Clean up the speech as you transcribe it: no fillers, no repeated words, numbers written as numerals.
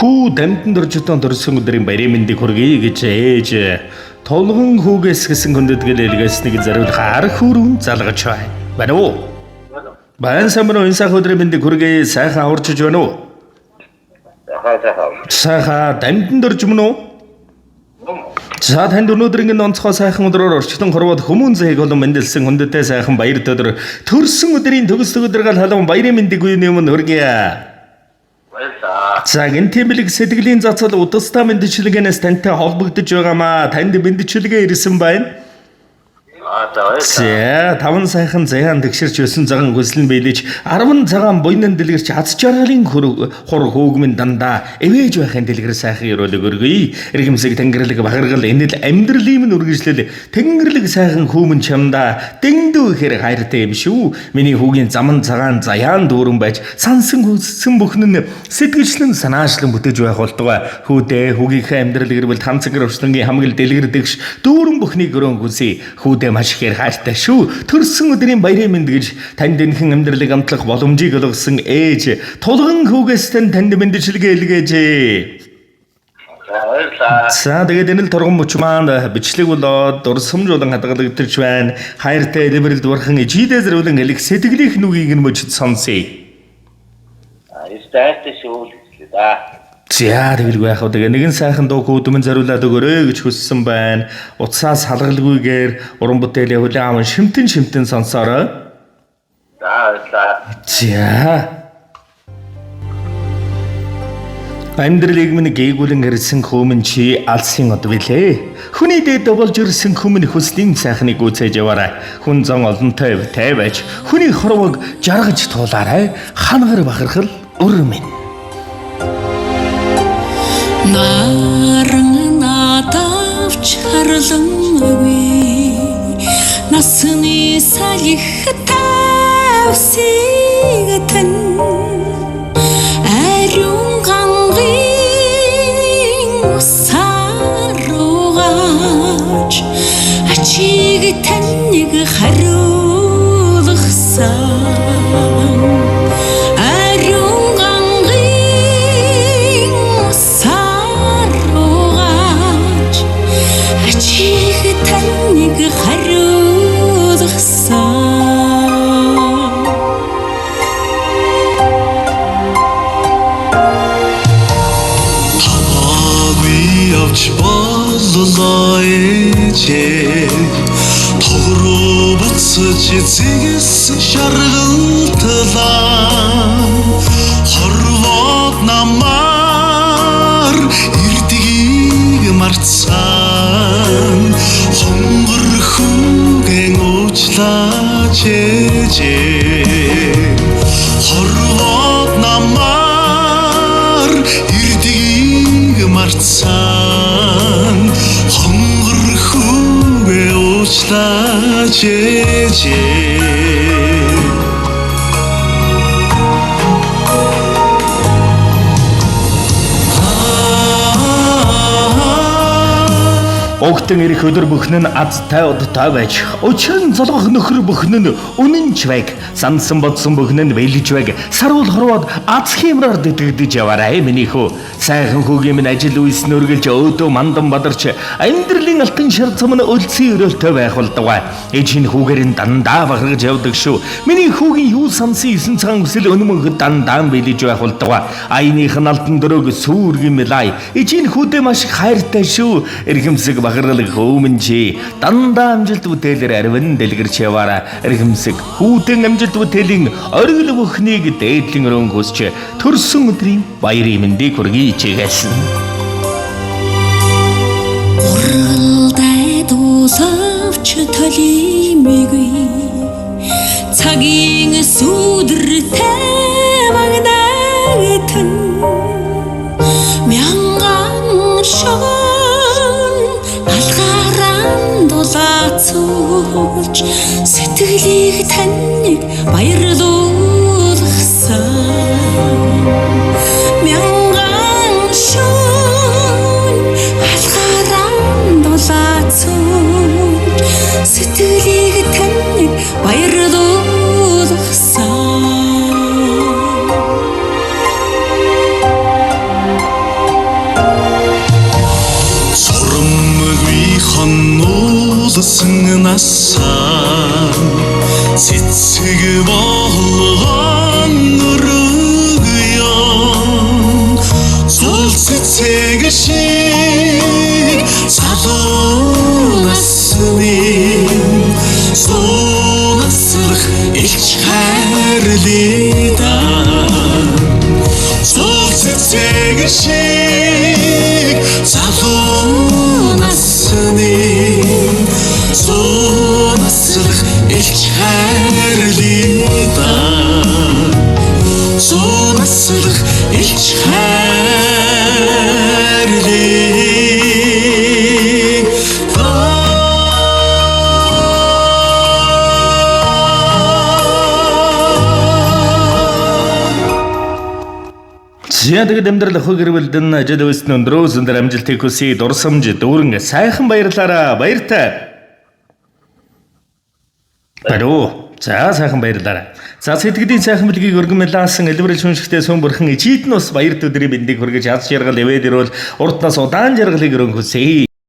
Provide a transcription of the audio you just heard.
Хүү дамтан дөржтөн төрсөн өдрийн баярын мэндийг хүргэе гэж ээж тулган хүүгээс гэсэн хүндэтгэл элгээснийг зориулах арх хүрүн залгаж байна. Байна уу? Баян сайн байна уу? Энэ сайхан өдрийн мэндийг хүргэе. Сайхан аварчж байна уу? Сайхан. Сайхан дамтан дөрж мөн үү? За танд өнөөдрийн энэ онцгой сайхан өдрөөр орчлон хорвоод хүмүүн зээг болон мэндэлсэн хүндэтэй сайхан баяр өдөр төрсөн өдрийн төгс өдргөл халуун баярын мэндийг үеийн өмнө хүргэе. Баярлалаа. За гэнтийн бэлэг сэтгэлийн цацал удастаа мэндчилгээнээс тантай холбогдож байгаамаа. Танд мэндчилгээ ирсэн байна. Аа за баярлалаа. За таван сайхан заяан тэгшэрч 9 цагаан хүслэн биелэж 10 цагаан буйнан дэлгэрч аз жаргалын хур хөөгмөн дандаа эвэж байхын дэлгэр сайхан өрөөлөг өргөе. Иргэмсэг тэнгэрлэг бахаргал энэл амьдралын минь үргэлжлэл тэнгэрлэг сайхан хүүмэн чамдаа дэндүү ихээр хайртай юм шүү. Миний хүүгийн заман цагаан заяан дүүрэн байж сансан хүссэн бүхэн нь сэтгэлчлэн санаачлан бүтээж байх болтугай. Хүүдээ хүүгийнхээ амьдрал гэрвэл хамцангэр өвчлөнгийн хамгэл дэлгэр дэгш дүүрэн бүхнийг өрөөн хүсье. Хүүдээ маш ихээр хайртай шүү. Төрсөн өдрийн баярын мэнд гэж танд энхэн амьдралыг амтлах боломжийг олгосон ээж тулган хүүгээс тань танд мэндчилгээ илгээжээ. За баярлалаа. За тэгээд энэ л торгон мөч маань бичлэг болоод дурсамж болон хадгалагдаж байна. Хайртай либералд бурхан ижидээ зэрүүлэн элэг сэтгэлийнх нүгийг нь мөчд сонсъё. Аа дайртай шүү л гэжлээ да. За тэгэлгүй яах вэ? Тэгээ нэгэн сайхан дуу хүүдмэн зориулаад өгөөрэй гэж хүссэн байна. Утсаас халгалгүйгээр уран бүтээлээ хүлээн аван шимтэн шимтэн сонсоорой. За баярлалаа. За. Амьдралыг минь гээгүүлэн ирсэн хүмүүн чи алсын од билээ. Хүний дээд болж ирсэн хүмүүн хүслийн сайхныг гүйцээж яваарай. Хүн зан олонтой тай байж хүний хорвог жаргаж туулаарай. Хангар бахархал өр минь. Наран надавч харлангүй насны салхи тавсигтэн ариун гангийн усаар угааж ачиг таныг хариулсан ариун гангийн усаар угааж ачиг таныг хариулсан. Хамаагүй явж боллоо ээжээ. Тог руу буцаж зэгс шаргалтлаа. Хорвоод намаар ирдгийг мартсан. Хонгор хүүгэн уучлаач ээжээ. Хорвоод намаар ирдгийг мартсан. Хонгор хүүгээ уучлаач ээжээ. Огтон ирэх өдөр бүхэн нь азтай одтой байж, учир нь золгох нөхөр бүхэн нь үнэн ч байг, сансан бодсон бүхэн нь бэлж байг, саруул хорвоод аз хиймраар дэтгдэж яваарай миний хүү. Сайхан хүүгийн минь ажил үйлс нь үргэлж өөдөө мандан бадарч, амьдралын алтан шар зам нь өлсийн өрөөлтэй байх болдгоо. Ээж нь хүүгээр нь дандаа бахаргаж явдаг шүү. Миний хүүгийн юу сансан 9 цагаан хүсэл өнөм мөнхөд дандаа бэлж байх болдгоо. Аяных нь алтан дөрөөг сүүргэн мэлай. Ээж нь хүүдээ маш их хайртай шүү. Эрхэмсэг бахаргал хөөмөн чи дандаа амжилт бүтээлэр аривн дэлгэрч яваарай. Эрхэмсэг хүүтэн амжилт бүтээлийн оргил бүхнийг дээдлэн өрөөн хүсч төрсөн өдрийн баярын мэндийг хүргэе чигээсэн. Уралдай дуулавч толимгүй цагийн сүдэртэй магнагтан мянган шон алгааран дулаацуулж сэтгэлийг таныг баярлуулсан мянган шон алгааран дулаацуулж сэтгэлийг таныг баярлуулсан. Зулсан насаа цэцэг болгон өргөё. Зул цэцэг шиг залуу насны зуунасрах илч хайрлаа. Зул цэцэг шиг залуу насны зуунасрах илч хайрлаа. Зуунасрах илч хайрлаа. За, тэгээд амьдрал охин гэрвэлдэн ажил үйлсэн өндрөөс өндөр амжилтыг хүсье. Дурсамж дүүрэн сайхан баярлаараа. Баяртай. Баруу. За, сайхан баярлаараа. За, сэтгэлийн сайхан бэлгийг өргөн мэлаасан элбэрэл шүншгтэй сүм бүрхэн ичид нь бас баяр өдрийн мэндийг хүргэж аз жаргал эвэд ирвэл урд нас удаан жаргалыг өргөн хүсье.